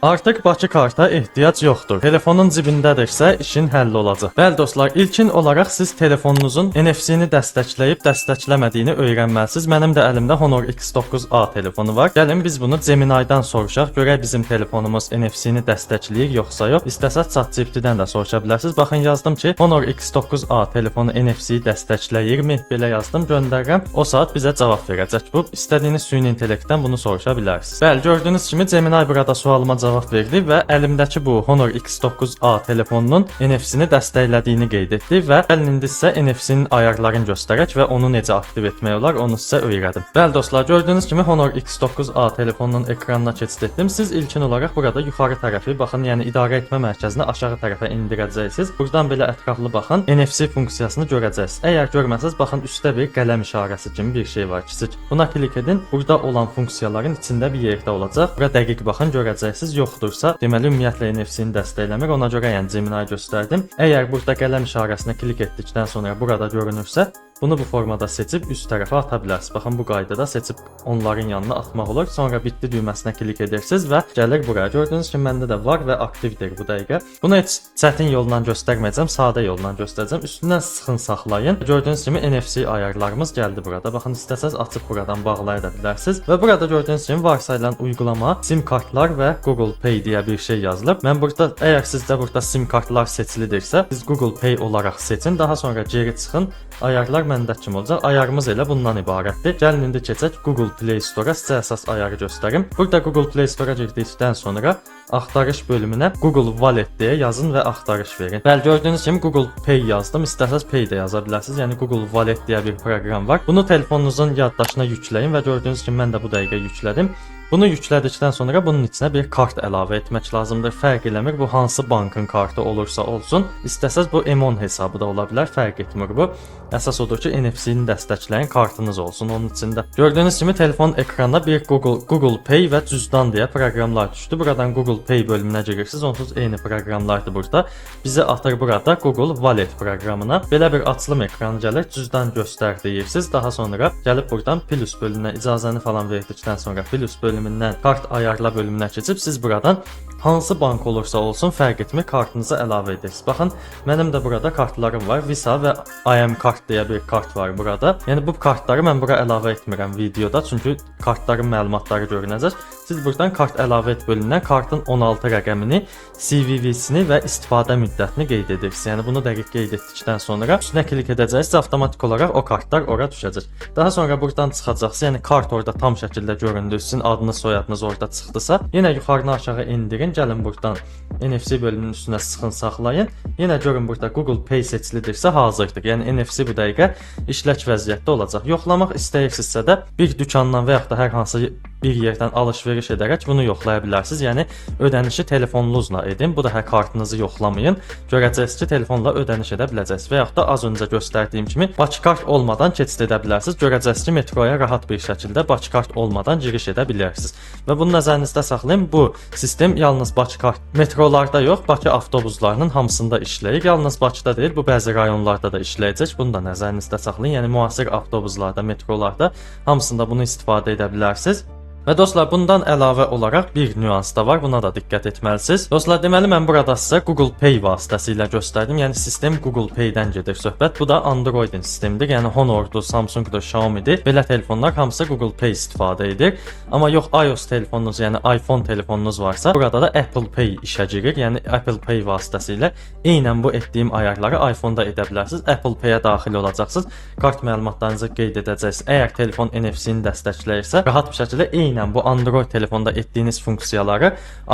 Artıq Bakı karta ehtiyac yoxdur. Telefonun cibindədirsə, işin həll olacaq. Bəli dostlar, ilkin olaraq siz telefonunuzun NFC-ni dəstəkləyib dəstəkləmədiyini öyrənməlisiniz. Mənim də əlimdə Honor X9A telefonu var. Gəlin biz bunu Gemini-dan soruşaq. Görək bizim telefonumuz NFC-ni dəstəkləyir yoxsa yox. İstəsəz ChatGPT-dən də soruşa bilərsiniz. Baxın, yazdım ki, Honor X9A telefonu NFC-yi dəstəkləyirmi? Belə yazdım, göndərirəm. O saat bizə cavab verəcək. Bu istədiyiniz süni intellektdən bunu soruşa bilərsiniz. Bəli, gördüyünüz kimi Gemini burada sualıma cavab verdi və əlimdəki bu Honor X9A telefonunun NFC-ni dəstəklədiyini qeyd etdi və gəlin indi sizə NFC-nin ayarlarını göstərək və onu necə aktiv etmək olar, onu sizə öyrədim. Bəli dostlar, gördüyünüz kimi Honor X9A telefonunun ekranına keçid etdim. Siz ilkin olaraq burada yuxarı tərəfi baxın, yəni idarə etmə mərkəzini aşağı tərəfə endirəcəksiniz. Buradan belə ətraflı baxın, NFC funksiyasını görəcəksiniz. Əgər görməsəz, baxın, üstdə bir qələm işarəsi kimi bir şey var, kiçik. Buna klik edin. Burada olan funksiyaların içində bir yerdə olacaq. Bura dəqiq baxın, görəcəksiniz. Yoxdursa, deməli ümumiyyətlə NFC-ni dəstəkləmir. Ona görə yəni Gemini göstərdim. Əgər burada qələm işarəsinə klik etdikdən sonra burada görünürsə, bunu bu formada seçib üst tərəfə ata bilərsiniz. Baxın, bu qaydada seçib onların yanına atmaq olur. Sonra bitdi düyməsinə klik edirsiniz və gəlir buraya. Gördüyünüz kimi məndə də var və aktivdir bu dəqiqə. Bunu heç çətin yolla göstərməyəcəm, sadə yolla göstərəcəm. Üstündən sıxın saxlayın. Gördüyünüz kimi NFC ayarlarımız gəldi burada. Baxın, istəsəz açıb buradan bağlaya da bilərsiniz. Və burada gördüyünüz kimi varsayılan uygulama, SIM kartlar və Google Pay deyə bir şey yazılıb. Mən burada, əgər sizdə burada SIM kartlar seçilidirsə, siz Google Pay olaraq seçin. Daha sonra geri çıxın. Ayarlar məndə kimi olacaq. Ayarımız elə bundan ibarətdir. Gəlin indi keçək Google Play Store-a, sizə əsas ayarı göstərim. Burada Google Play Store-a girdikdən sonra axtarış bölümünə Google Wallet deyə yazın və axtarış verin. Bəli, gördüyünüz kimi Google Pay yazdım. İstəsəz Pay də yaza bilərsiniz. Yəni Google Wallet deyə bir proqram var. Bunu telefonunuzun yaddaşına yükləyin və gördüyünüz kimi mən də bu dəqiqə yüklədim. Bunu yüklədikdən sonra bunun içinə bir kart əlavə etmək lazımdır. Fərq eləmir bu hansı bankın kartı olursa olsun. İstəsəz bu M10 hesabı da ola bilər, fərq etmir bu. Əsas odur ki, NFC-ni dəstəkləyən kartınız olsun onun içində. Gördüyünüz kimi telefon ekranına bir Google Pay və cüzdan deyə proqramlar düşdü. Buradan Google Pay bölümünə girirsiniz. Onsuz eyni proqramlardır burada. Bizi atır burada Google Wallet proqramına. Belə bir açılım ekranı gəlir. Cüzdan göstər deyirsiniz. Daha sonra gəlib buradan plus bölümünə icazəni falan verdikdən sonra plus bölümündən kart ayarla bölümünə keçib siz buradan hansı bank olursa olsun, fərq etmir, kartınızı əlavə edirsiniz. Baxın, mənim də burada kartlarım var. Visa və IM kart deyə bir kart var burada. Yəni bu kartları mən bura əlavə etmirəm videoda, çünki kartların məlumatları görünəcək. Siz buradan kart əlavə et bölümündən kartın 16 rəqəmini, CVV-sini və istifadə müddətini qeyd edirsiniz. Yəni bunu dəqiq qeyd etdikdən sonra üstünə klik edəcəksiniz, avtomatik olaraq o kartlar ora düşəcək. Daha sonra buradan çıxacaqsınız. Yəni kart orada tam şəkildə göründü, sizin adınız, soyadınız orada çıxdısa, yenə yuxarını aşağı endirin. Gəlin buradan NFC bölümünün üstünə sıxın saxlayın. Yenə görün, burada Google Pay seçilidirsə hazırdır. Yəni NFC bu dəqiqə işlək vəziyyətdə olacaq. Yoxlamaq istəyirsinizsə də bir dükandan və yaxud da hər hansı bir yerdən alış-veriş edərək bunu yoxlaya bilərsiniz. Yəni ödənişi telefonunuzla edin. Bu dəfə kartınızı yoxlamayın. Görəcəksiniz ki, telefonla ödəniş edə biləcəksiniz və yaxud da az öncə göstərdiyim kimi Bakı olmadan keçid edə bilərsiniz. Görəcəksiniz ki, metroya rahat bir şəkildə Bakı olmadan giriş edə bilərsiniz. Və bunu nəzərinizdə saxlayın. Bu sistem yalnız Bakı kart metrolarda yox, Bakı avtobuslarının hamısında işləyir. Yalnız Bakıda deyil, bu bəzi rayonlarda da işləyəcək. Bunu da nəzərinizdə saxlayın. Yəni müasir avtobuslarda, metrolarda hamısında bunu istifadə edə bilərsiniz. Və dostlar, bundan əlavə olaraq bir nüans da var. Buna da diqqət etməlisiniz. Dostlar, deməli mən burada sizə Google Pay vasitəsilə göstərdim. Yəni sistem Google Pay-dən gedir söhbət. Bu da Android-in sistemidir. Yəni Honor-dur, Samsung-dur, Xiaomi-dir. Belə telefonlar hamısı Google Pay istifadə edir. Amma yox, iOS telefonunuz, yəni iPhone telefonunuz varsa, burada da Apple Pay işə girir. Yəni Apple Pay vasitəsilə eynən bu etdiyim ayarları iPhone-da edə bilərsiniz. Apple Pay-ə daxil olacaqsınız. Kart məlumatlarınızı qeyd edəcəksiniz. Əgər telefon NFC-ni dəstəkləyirsə, rahat bir şəkildə eynən bu Android telefonda etdiyiniz funksiyaları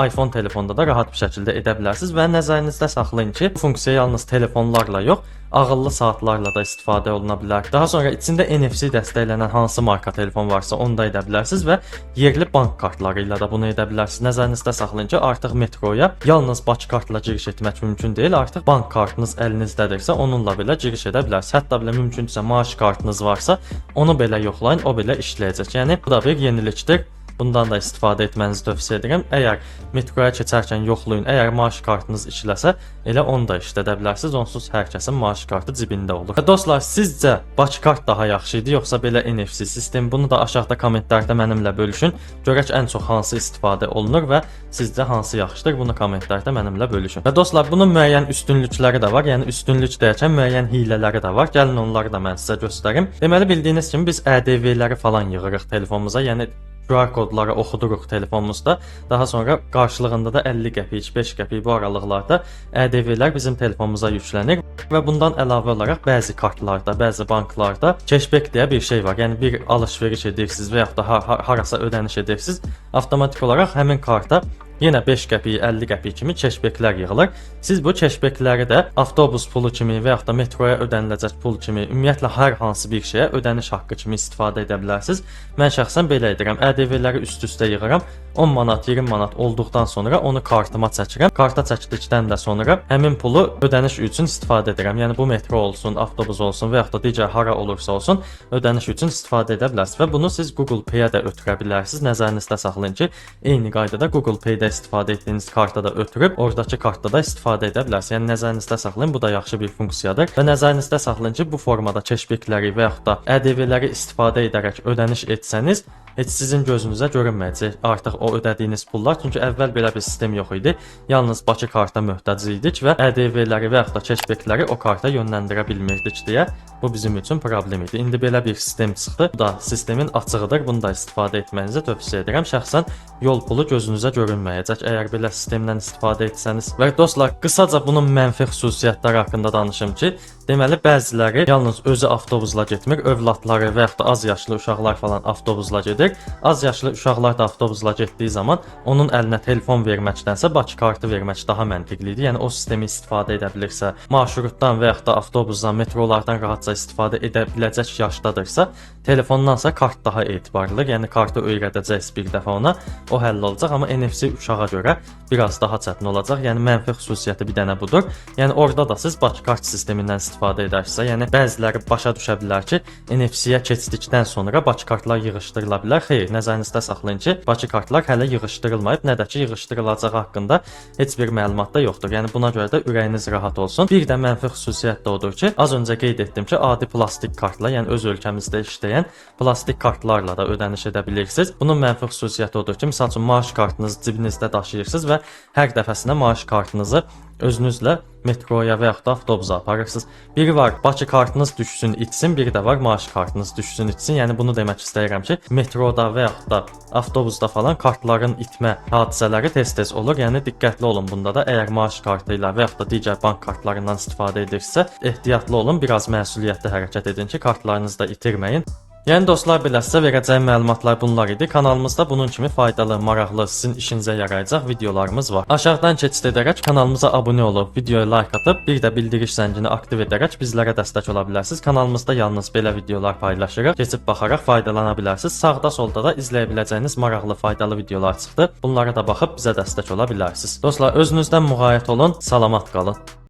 iPhone telefonda da rahat bir şəkildə edə bilərsiniz və nəzərinizdə saxlayın ki, bu funksiya yalnız telefonlarla yox, ağıllı saatlarla da istifadə oluna bilər. Daha sonra içində NFC dəstəklənən hansı marka telefon varsa, onu da edə bilərsiniz və yerli bank kartları ilə də bunu edə bilərsiniz. Nəzərinizdə saxlayın ki, artıq metroya yalnız Bakı kartla giriş etmək mümkün deyil. Artıq bank kartınız əlinizdədirsə, onunla belə giriş edə bilərsiniz. Hətta belə mümkündürsə maaş kartınız varsa, onu belə yoxlayın, o belə işləyəcək. Yəni bu da bir yenilikdir. Bundan da istifadə etmənizi tövsiyə edirəm. Əgər metroya keçərkən yoxlayın, əgər maaş kartınız işləsə, elə onu da işlədə bilərsiniz. Onsuz hər kəsin maaş kartı cibində olur. Və dostlar, sizcə Bakı kart daha yaxşı idi, yoxsa belə NFC sistemi? Bunu da aşağıda kommentlərdə mənimlə bölüşün. Görək ən çox hansı istifadə olunur və sizcə hansı yaxşıdır? Bunu kommentlərdə mənimlə bölüşün. Və dostlar, bunun müəyyən üstünlükləri də var. Yəni üstünlük deyərkən müəyyən hiylələri də var. Gəlin onları da mən sizə göstərim. Deməli bildiyiniz kimi biz ƏDV-ləri falan yığırıq telefonumuza. Yəni QR kodları oxuduruq telefonumuzda. Daha sonra qarşılığında da 50 qəpik, 5 qəpik bu aralıqlarda ƏDV-lər bizim telefonumuza yüklənir və bundan əlavə olaraq bəzi kartlarda, bəzi banklarda cashback deyə bir şey var. Yəni bir alış-veriş edirsiniz və yaxud da harasa ödəniş edirsiniz, avtomatik olaraq həmin karta yenə 5 qəpik, 50 qəpik kimi cashbacklər yığılır. Siz bu cashbackləri də avtobus pulu kimi və yaxud da metroya ödəniləcək pul kimi, ümumiyyətlə hər hansı bir şeyə ödəniş haqqı kimi istifadə edə bilərsiniz. Mən şəxsən belə edirəm. ƏDV-ləri üst-üstə yığıram. 10 manat, 20 manat olduqdan sonra onu kartıma çəkirəm. Karta çəkdikdən də sonra həmin pulu ödəniş üçün istifadə edirəm. Yəni bu metro olsun, avtobus olsun və yaxud da digər hara olursa olsun ödəniş üçün istifadə edə bilərsiniz və bunu siz Google Pay-ə də ötürə bilərsiniz. Nəzərinizdə saxlayın ki, eyni qaydada Google Pay-də istifadə etdiyiniz karta da ötürüb oradakı kartda da istifadə edə bilərsiniz. Yəni nəzərinizdə saxlayın, bu da yaxşı bir funksiyadır. Və nəzərinizdə saxlayın ki, bu formada cashbackləri və yaxud da ƏDV-ləri istifadə edərək ödəniş etsəniz, heç sizin gözünüzə görünməyəcək artıq o ödədiyiniz pullar. Çünki əvvəl belə bir sistem yox idi. Yalnız Bakı karta möhtac idik və ƏDV-ləri və yaxud da cashbackləri o karta yönləndirə bilmirdik deyə bu bizim üçün problem idi. İndi belə bir sistem çıxdı. Bu da sistemin açığıdır. Bunu da istifadə etmənizi tövsiyə edirəm. Şəxsən yol pulu gözünüzə görünməyəcək əgər belə sistemdən istifadə etsəniz. Və dostlar, qısaca bunun mənfi xüsusiyyətləri haqqında danışım ki, deməli bəziləri yalnız özü avtobusla getmir, övladları və yaxud da az yaşlı uşaqlar falan avtobusla gedir. Az yaşlı uşaqlar da avtobusla getdiyi zaman onun əlinə telefon verməkdənsə Bakı kartı vermək daha məntiqlidir. Yəni o sistemi istifadə edə bilirsə, marşrutdan və yaxud da avtobusdan, metrolardan rahatca istifadə edə biləcək yaşdadırsa, telefondansa kart daha etibarlıdır. Yəni kartı öyrədəcəksiz bir dəfə ona, o həll olacaq, amma NFC uşağa görə biraz daha çətin olacaq. Yəni mənfi xüsusiyyəti bir dənə budur. Yəni orada da siz Bakı kart sistemindən istifadə edərsinizsə, yəni bəziləri başa düşə bilər ki, NFC-yə keçdikdən sonra Bakı kartlar yığışdırıla bilər. Xeyr, nəzərinizdə saxlayın ki, Bakı kartlar hələ yığışdırılmayıb, nə də ki yığışdırılacağı haqqında heç bir məlumat da yoxdur. Yəni buna görə də ürəyiniz rahat olsun. Bir də mənfi xüsusiyyət də odur ki, az öncə qeyd etdim ki, adi plastik kartla, yəni öz ölkəmizdə işləyən plastik kartlarla da ödəniş edə bilirsiniz. Bunun mənfi xüsusiyyəti odur ki, məsəl üçün maaş kartınızı cibinizdə daşıyırsınız və hər dəfəsinə maaş kartınızı özünüzlə metroya və yaxud da avtobusa aparırsınız. Biri var Bakı kartınız düşsün, itsin, biri də var maaş kartınız düşsün, itsin. Yəni bunu demək istəyirəm ki, metroda və yaxud da avtobusda falan kartların itmə hadisələri tez-tez olur. Yəni diqqətli olun bunda da. Əgər maaş kartı ilə və yaxud da digər bank kartlarından istifadə edirsinizsə, ehtiyatlı olun, biraz məsuliyyətli hərəkət edin ki, kartlarınızı da itirməyin. Yəni dostlar, belə sizə verəcəyim məlumatlar bunlar idi. Kanalımızda bunun kimi faydalı, maraqlı, sizin işinizə yarayacaq videolarımız var. Aşağıdan keçid edərək kanalımıza abunə olub, videoya like atıb, bir də bildiriş zəngini aktiv edərək bizlərə dəstək ola bilərsiniz. Kanalımızda yalnız belə videolar paylaşırıq. Keçib baxaraq faydalana bilərsiniz. Sağda, solda da izləyə biləcəyiniz maraqlı, faydalı videolar çıxdı. Bunlara da baxıb bizə dəstək ola bilərsiniz. Dostlar, özünüzdən müğayət olun, salamat qalın.